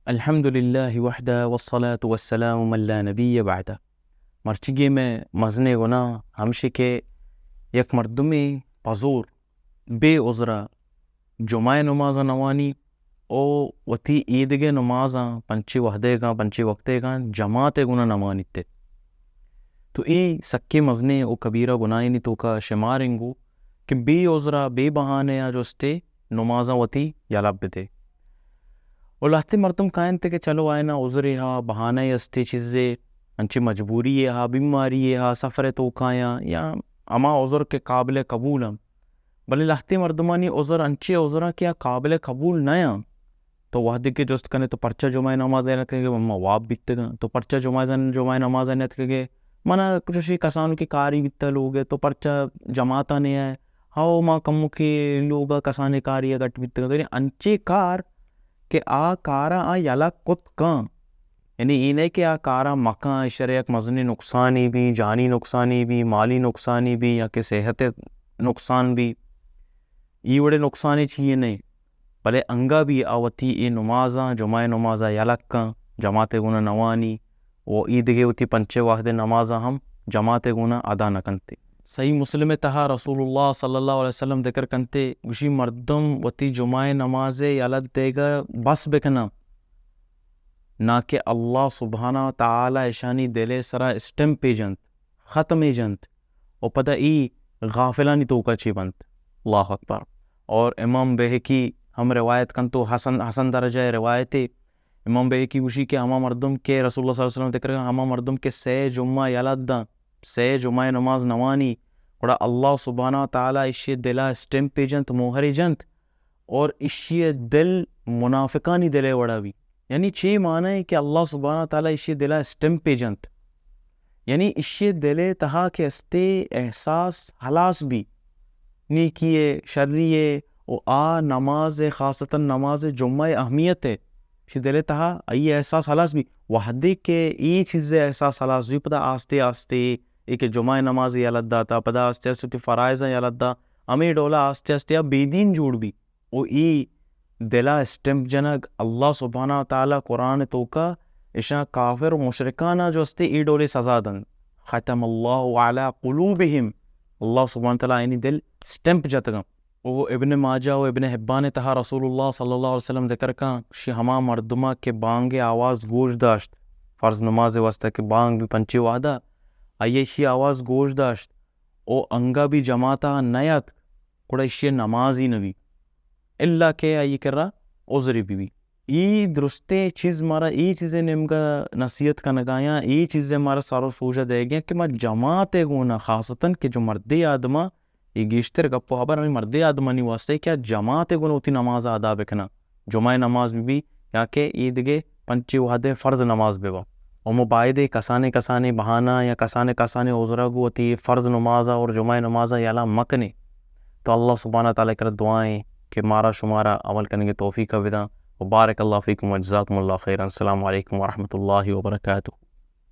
الحمد للہ وحدہ والصلاة والسلام من لا نبی بعدہ۔ مرچیگیں مئے مزنیں گناہ ہمشی کہ یک مردمے پزور بے عذرا جمعہ نمازا نوانی او وتی ایدگہ نمازاں پنچے وہدیگاں، پنچے وقتیگاں جماعت گونا نوانیت۔ تو اے سکیں مزنیں او کبیرہ گناہانی توکا شمار انگو کہ بے عذرا، بے بہانہ آ جستے نمازاں وتی یلہ بدے۔ و لہتے مردم کاینت کہ چلو آئینا عذرے ہا، بہانہ استے، چیزے انچی مجبوری ہا، بیماری ہا، سفر توکایاں یا ہما عذر کہ قابل قبول ہم۔ بلے لہتے مردمانی عذر انچی عذراں کہ آ قابل قبول نیاں۔ تو وہدے کہ جست کنے تو پرچا جمعہ نماز ء نتکگے، ما واب بیتگاں۔ تو پرچا جمعہ زن، جمعہ نماز ء نتکگے؟ منا چوشی کسانو کہ کاری بیتا لوگ ء، تو پرچا جماعت ء نے ء؟ ہاو ما کمو کہ لوگ ء کسانے کاری ء گٹ بیتگاں۔ تو یعنی انچے کار کہ آ کارا آ یلہ کت کن۔ یعنی اے نئے کہ آ کارا مکن، اشرا یک مزنیں نقصانی بی، جانی نقصانی بی، مالی نقصانی بی یا کہ صحت نقصان بی۔ ای وڑے نقصانے چیئے نئے۔ بلے انگا بی آ وتی اے نمازاں، جمعہ نمازا یلہ کن، جماعت گونا نوانی و ای دگہ وتی پنچے وہدے نمازاں ہم جماعت گونا ادا نکنتے۔ صحیح مسلم تہا رسول اللہ صلی اللہ علیہ وسلم ذکر کنتے، گوشی مردم وتی جمعہ نماز یلہ دیگا بس بکناں، نا کہ اللہ سبحانہ و تعالی اشانی دل سرا اسٹمپے جنت، ختمے جنت و پدا ای غافلانی توکا چی بنت۔ اللہ اکبر۔ اور امام بہقی ہم روایت کنت و حسن، حسن درجہ روایتے۔ امام بہقی گوشی کہ ہما مردم کہ رسول اللہ صلی اللہ علیہ وسلم ذکر کن، ہما مردم کہ سہ جمعہ یلہ داں، سہ جمعہ نماز نوانی، گڑا اللہ سبحانہ و تعالی اشی دلا اسٹمپے جنت، موہرے جنت، اور اشی دل منافقانی دلے وڑا بی۔ یعنی چے معنی کہ اللہ سبحانہ و تعالی اشی دلا اسٹمپے جنت؟ یعنی اشی دلے تہا کہ استے احساس ہلاس بی، نیکی ء، شری ء، و آ نماز ء، خاصتاً نماز جمعہ ء اہمیت ء، اشی دل ء تہا آئی احساس ہلاس بی۔ وہدے کہ اے چیز ء احساس ہلاس بی، پدا آستے آستے اے کہ جمعہ نماز یلہ داتا، پدا آستے آستے وتی فرائضاں یلہ دا، ہمے ڈولا آستے آستے آ بے دین جوڑ بی۔ و اے دلا اسٹمپ جنگ، اللہ سبحانہ و تعالی قرآن توکا اشاں کافر و مشرکانا جو استے اے ڈولے سزا دنت۔ ختم اللہ علی قلوبہم، اللہ سبحانہ و تعالی آیانی دل اسٹمپ جتگاں۔ و ابن ماجہ و ابن حبان تہا رسول اللہ صلی اللہ علیہ وسلم ذکر کن، شی ہما مردما کہ بانگ آواز گوش داشت، فرض نماز واسطہ کہ بانگ بی پنچے وہدا، آئی شی آواز گوش داشت و انگا بی جماعتا نیاتک، گڑا ایشی نمازی نبی، الا کہ آئی کرا عذری بی بی۔ ای درستیں چیز مارا ای چیزے نیمگا نصیحت کنگایاں، ای چیزے مارا سر و سوجا دئیگیاں کہ ما جماعت گونا، خاصتاً کہ جو مردے آدما، ای گیشتر گپ و ہبر ہمیں مردے آدمانی واسطے کہ آ جماعت گونا وتی نماز ادا بکناں، جمعہ نماز بی بی یا کہ ای دگہ پنچے وہدے فرض نماز ببا۔ و ما بایدے کسانیں کسانیں بہانہ یا کسانیں کسانیں عذرا گو وتی فرض نمازا اور جمعہ نمازا یلہ مکنیں۔ تو اللہ سبحانہ تعالی کرا دعائیں کہ مارا شمارا عمل کنگے توفیق بداں۔ و بارک اللہ فیکم و جزاکم اللہ خیرا۔ السلام علیکم ورحمۃ اللہ وبرکاتہ۔